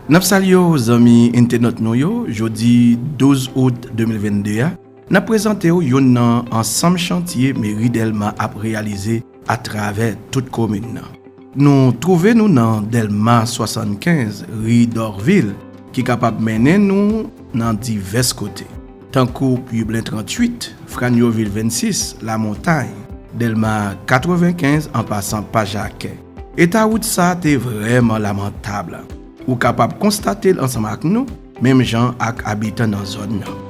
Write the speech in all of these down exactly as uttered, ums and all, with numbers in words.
N ap salye w, zanmi entènot nou yo. Jodi douz out de mil vennde a, n ap prezante w youn nan ansanm chantye meri Dèlma ap reyalize atravè tout komin nan. Nou twouve nou nan Dèlma swasannkenz, ri Dòvil, ki kapab mennen nou nan divès kote, tankou Piblen tranntuit, Franyovil vennsis, Lamontay, Dèlma katrevenkenz, an pasan pa Jakè. Eta wout sa a te vrèman lamantab. Ou kapab konstate l ansanm ak nou, menm jan ak abitan nan zòn nan.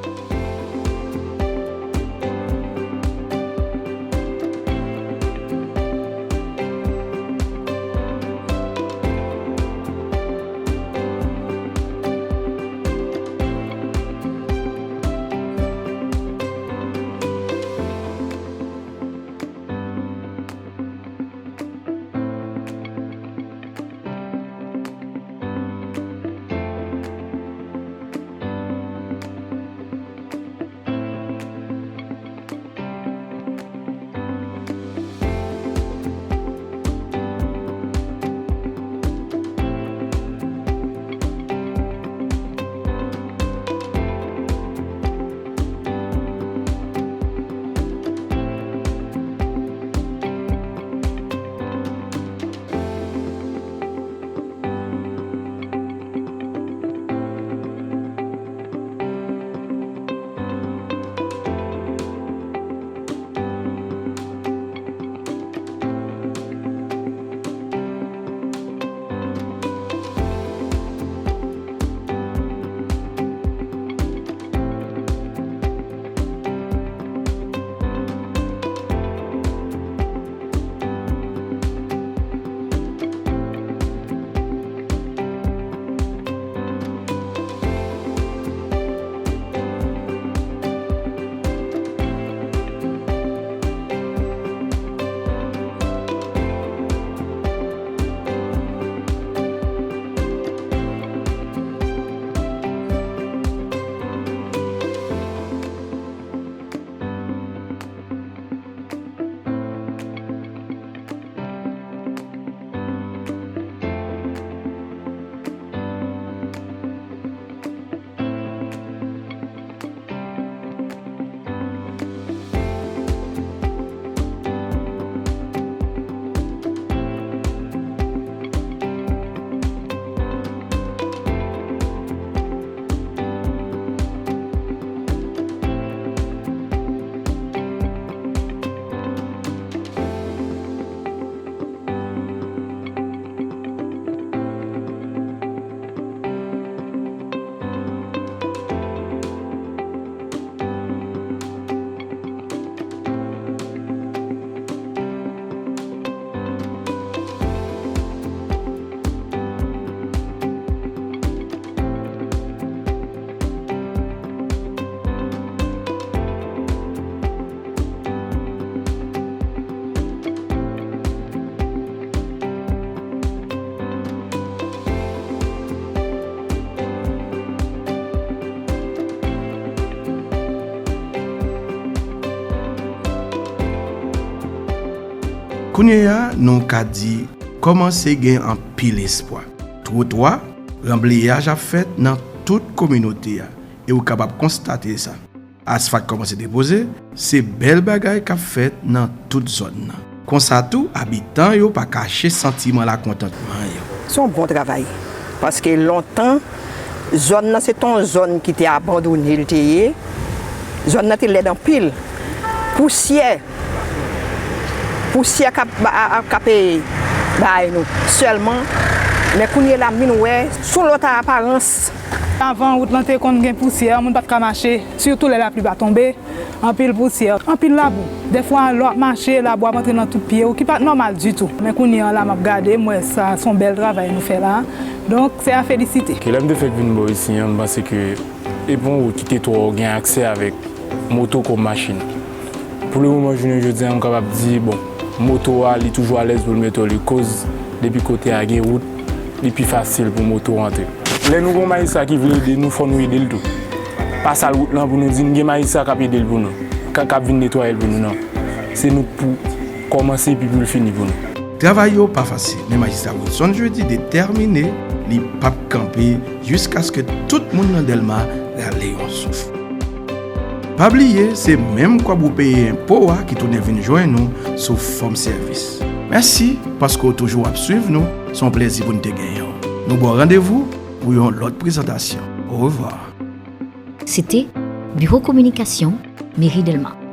Kounye a, nou ka di, kòmanse gen anpil espwa. Twotwa, ranbleyaj ap fèt nan tout kominote a, e ou kapab konstate sa. Asfalt kòmanse depoze, se bèl bagay k ap fèt nan tout zòn nan. Konsa tou, abitan yo pa kache santiman lakontantman yo. Se yon bon travay, paske lontan, zòn nan se te yon zòn ki te abandone l te ye. Zòn nan te lèd anpil. Pousyè, pousyè k ap ba-, a-, a-, k ap, e, bay nou sèlman. Men kounye la, m vin wè, sou lòt aparans. Avan, wout lan te konn gen pousyè, moun pa t ka mache, sitou lè lapli pa tonbe, anpil pousyè, anpil labou. Dèfwa, lè w ap mache, labou ap antre nan tout pye w, ki pa t nòmal ditou. Men kounye a la, m ap gade, m wè sa, se yon bèl travay nou fè la. Donk, se a felisite. Ke lè m te fèk vin bò isi an, m panse ke e pa yon wout ki te twò gen aksè avèk moto kòm machin. Pou le moman, jounen jodi a, m kapab di, bon, moto a, li toujou alèz pou l mete w li, koz depi kote a gen wout, li pi fasil pou moto antre. Lè nou gen yon majistra ki vle ede nou, fò nou ede l tou. Pa sal wout lan pou nou di n gen majistra k ap ede l pou nou, k, k ap vin netwaye l pou nou, non. Se nou k pou kòmanse epi pou l fini pou nou. Travay yo pa fasil, men majistra Wilson Jeudi detèmine li p ap kanpe jiskaske tout moun nan Dèlma rale yon souf. Pa bliye, se menm kòb ou peye enpo a ki tounen vin jwenn ou sou fòm sèvis. Mèsi paske w toujou ap swiv nou, se yon plezi pou n te genyen w. Nou ba w randevou pou yon lòt prezantasyon. Orevwa. Se te Biwo Kominikasyon Meri Dèlma.